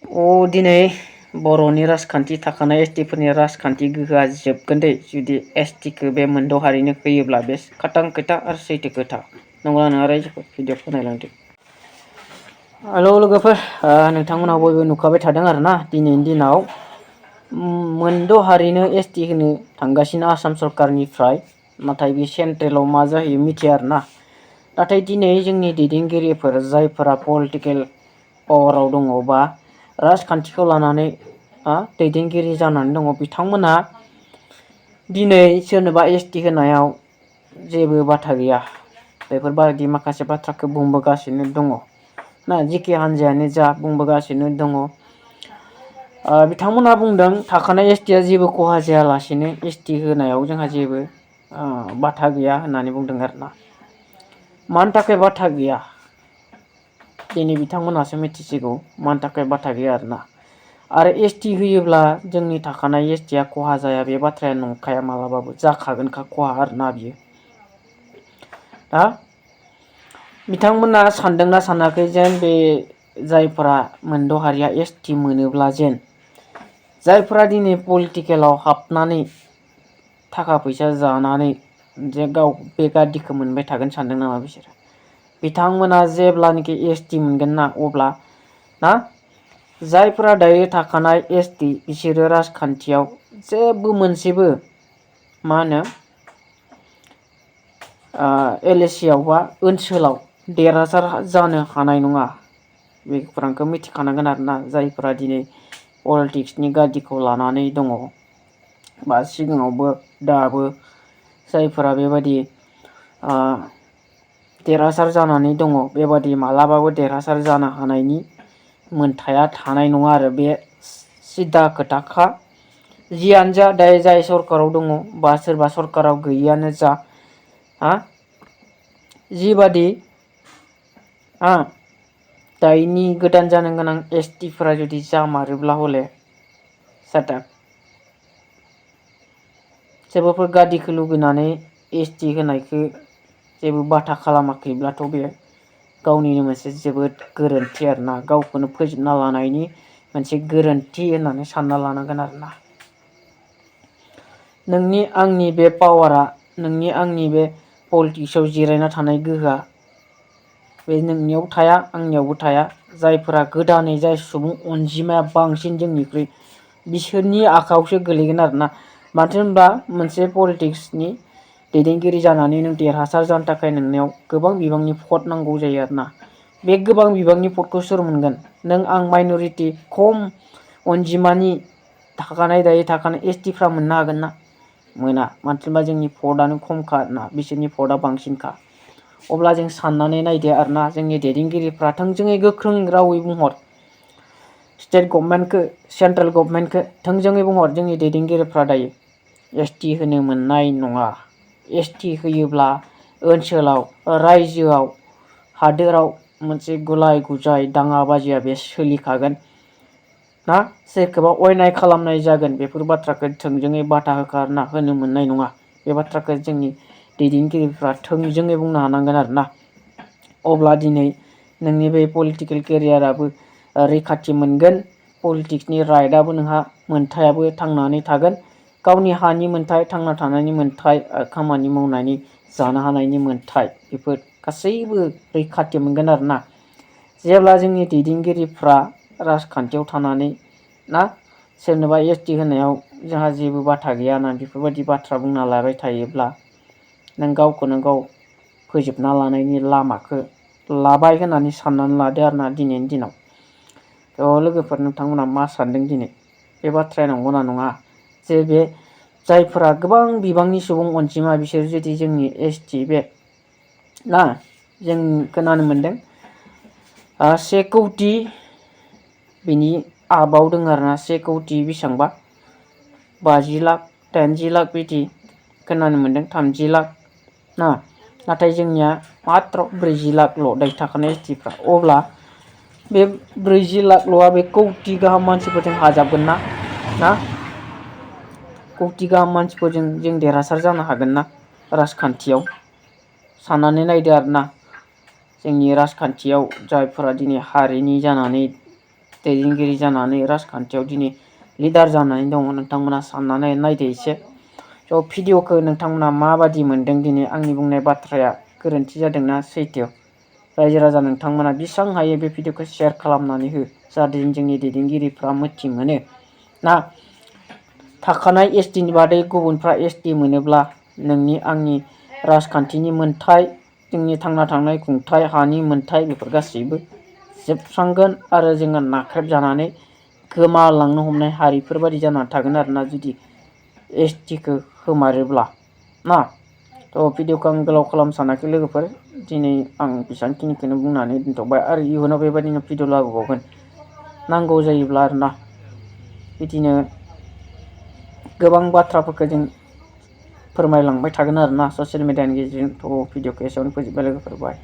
दिनै बर'नि राजखान्थि थाखानाय एसटिफोरनि राजखान्थि गोहोआ जोबगोन दे जुदि एसटिखौ बे मोनद' हारिनो होयोब्ला बे खाथां खोथा आरो सैथो खोथा। नंगौना नङा रायजोफोर? भिडिअखौ नायलांदो। हेलौ लोगोफोर, नोंथांमोना बयबो नुखाबाय थादों आरोना दिनैनि दिनाव मोनद' हारिनो एसटि होनो थांगासिनो आसाम सरकारनिफ्राय, नाथाय बे सेन्ट्रेलाव मा जाहैयो मिथिया आरोना। नाथाय दिनै जोंनि दैदेनगिरिफोर जायफोरा पलिटिकेल पावाराव दङ बा राजखान्थिखौ लानानै दैदेनगिरि जानानै दङ, बिथांमोना दिनै सोरनोबा एसटि होनायाव जेबो बाथा गैया। बेफोरबायदि माखासे बाथ्राखौ बुंबोगासिनो दङ ना, जिखि हान्जायानो जा बुंबोगासिनो दङ। बिथांमोना बुंदों थाखानाय एसटिआ जेबो खहा जायालासेनो एसटि होनायाव जोंहा जेबो बाथा गैया होननानै बुंदों आरोना। मानि थाखाय बाथा गैया दिनै बिथांमोनासो मिथिसिगौ मानि थाखाय बाथा गैया आरोना। आरो एसटि होयोब्ला जोंनि थाखानाय एसटिआ खहा जाया बे बाथ्राया नंखाया, मालाबाबो जाखागोनखा खहा आरोना बियो। दा बिथांमोना सानदोंना सानाखै जेन बे जायफोरा मोनद' हारिया एसटि मोनोब्ला जेन जायफोरा दिनै पलिटिकेलाव हाबनानै थाखा फैसा जानानै जे गाव बे गादिखौ मोनबाय थागोन सानदों नामा बिसोरो? बिथांमोना जेब्लानोखि एसटि मोनगोन ना, अब्ला ना जायफोरा दायो थाखानाय एसटि बिसोरो राजखान्थियाव जेबो मोनसेबो मा होनो LAC आव बा ओनसोलाव देरहासार जानो हानाय नङा। बे खौरांखौ मिथिखानांगोन आरोना जायफोरा दिनै पलिटिक्सनि गादिखौ लानानै दङ, बा सिगाङावबो दाबो जायफोरा बेबायदि देरहासार जानानै दङ, बेबादि मालाबाबो देरहासार जानो हानायनि मोन्थाया थानाय नङा आरो बे सिदा खोथाखा। जियानो जा दायो जाय सरकाराव दङ बा सोरबा सरकाराव गैयियानो जा, जिबादि दायोनि गोदान जानो गोनां एसटिफोरा जुदि जामारोब्ला हले सातार सोरबाफोर गादिखौ लुबैनानै एसटि होनायखौ जेबो बाथा खालामाखैब्लाथ' बे गावनिनो मोनसे जोबोद गोरोन्थि आरोना, गावखौनो फोजोबना लानायनि मोनसे गोरोन्थि होननानै सानना लानांगोन आरोना। नोंनि आंनि बे पावारा, नोंनि आंनि बे पलिटिक्सआव जिरायना थानाय गोहोआ बे नोंनियाव थाया, आंनियावबो थाया। जायफोरा गोदानै जाय सुबुं अनजिमाया बांसिन जोंनिख्रुइ, बिसोरनि आखायावसो गोलैगोन आरोना। मानो होनबा मोनसे पलिटिक्सनि दैदेनगिरि जानानै नों देरहासार जानो थाखाय नोंनियाव गोबां बिबांनि भट नांगौ जायो आरोना। बे गोबां बिबांनि भटखौ सोर मोनगोन? नों आं माइन'रिटि खम अनजिमानि दायो थाखानाय एसटिफ्रा मोननो हागोन ना? मोना। मानो होनबा जोंनि भटआनो खमखा आरोना, बिसोरनि भटआ बांसिनखा। अब्ला जों साननानै नायदो आरोना, जोंनि दैदेनगिरिफ्रा थोंजोङै गोख्रों रावै बुंहर, स्टेट गभर्नमेन्टखौ सेन्ट्रेल गभर्नमेन्टखौ थोंजोङै बुंहर, जोंनि दैदेनगिरिफ्रा दायो एसटि होनो मोननाय नङा। एसटि होयोब्ला ओनसोलाव, रायजोआव, हादोराव मोनसे गुलाय गुजाय दाङाबाजिया बे सोलिखागोन ना, सोरखौबा अयनाय खालामनाय जागोन। बेफोर बाथ्राखौ थोंजोङै बाथा होनो मोननाय नङा। बे बाथ्राखौ जोंनि दैदेनगिरिफ्रा थोंजोङै बुंनो हानांगोन आरोना। अब्ला दिनै नोंनि बे पलिटिकेल केरियाराबो रैखाथि मोनगोन, पलिटिक्सनि राइटआबो नोंहा मोन्थायाबो थांनानै थागोन। गावनि हानि मोन्थाय, थांना थानायनि मोन्थाय, खामानि मावनानै जानो हानायनि मोन्थाय, बेफोर गासैबो रैखाथि मोनगोन आरोना। जेब्ला जोंनि दैदेनगिरिफ्रा राजखान्थियाव थानानै ना सोरनोबा एसटि होनायाव जोंहा जेबो बाथा गैया होननानै बेफोरबायदि बाथ्रा बुंना लाबाय थायोब्ला नों गावखौनो गाव फोजोबना लानायनि लामाखौ लाबाय होननानै साननानै लादो आरोना दिनैनि दिनाव। लोगोफोर, नोंथांमोना मा सानदों दिनै? बे बाथ्राया नंगौना नङा जे बे जायफोरा गोबां बिबांनि सुबुं अनजिमा बिसोर जुदि जोंनि एसटि बे ना, जों खोनानो मोनदों 1 कौटि बिनि आबाव दङ आरोना, 1 कौटि बेसेबांबा 50 लाख 80 लाख बिदि खोनानो मोनदों, 30 लाख ना। नाथाय जोंनिया मात्र 40 लाखल' दायो थाखानाय एसटिफ्रा। अब्ला बे 40 लाखल'आ बे कौटि गाहाम मानसिफोरजों हाजाबगोन ना? कौटि गाहाम मानसिफोरजों जों देरहासार जानो हागोन ना राजखान्थियाव? साननानै नायदो आरोना। जोंनि राजखान्थियाव जायफोरा दिनै हारिनि जानानै दैदेनगिरि जानानै राजखान्थियाव दिनै लिडार जानानै दङ। नोंथांमोना साननानै नायदो एसे। स' भिडिअ'खौ नोंथांमोना माबादि मोनदों? दिनै आंनि बुंनाय बाथ्राया गोरोन्थि जादोंना सैथो? रायजो राजा नोंथांमोना बेसेबां हायो बे भिडिअ'खौ शेयार खालामनानै हो, जाहाथे जोंनि दैदेनगिरिफ्रा मिथि मोनो ना। थाखानाय एसटिनि बादै गुबुनफ्रा एसटि मोनोब्ला नोंनि आंनि राजखान्थिनि मोन्थाय, जोंनि थांना थानाय खुंथाय, हानि मोन्थाय बेफोर गासैबो जोबस्रांगोन आरो जोङो नाख्रेबजानानै गोमालांनो हमनाय हारिफोर बायदि जानानै थागोन आरोना, जुदि एसटिखौ खोमारोब्ला ना। थ' भिडिअ'खौ आं गोलाव खालामनो सानाखै लोगोफोर। दिनै आं बेसेबांखिनिखौनो बुंनानै दोनथ'बाय आरो इयुनाव बेबायदिनो भिडिअ' लाबोबावगोन नांगौ जायोब्ला आरोना। बिदिनो गोबां बाथ्राफोरखौ जों फोरमायलांबाय थागोन आरोना ससियेल मिडियानि गेजेरजों। थ' भिडिअ'खौ एसेयावनो फोजोबबाय लोगोफोर, बाय।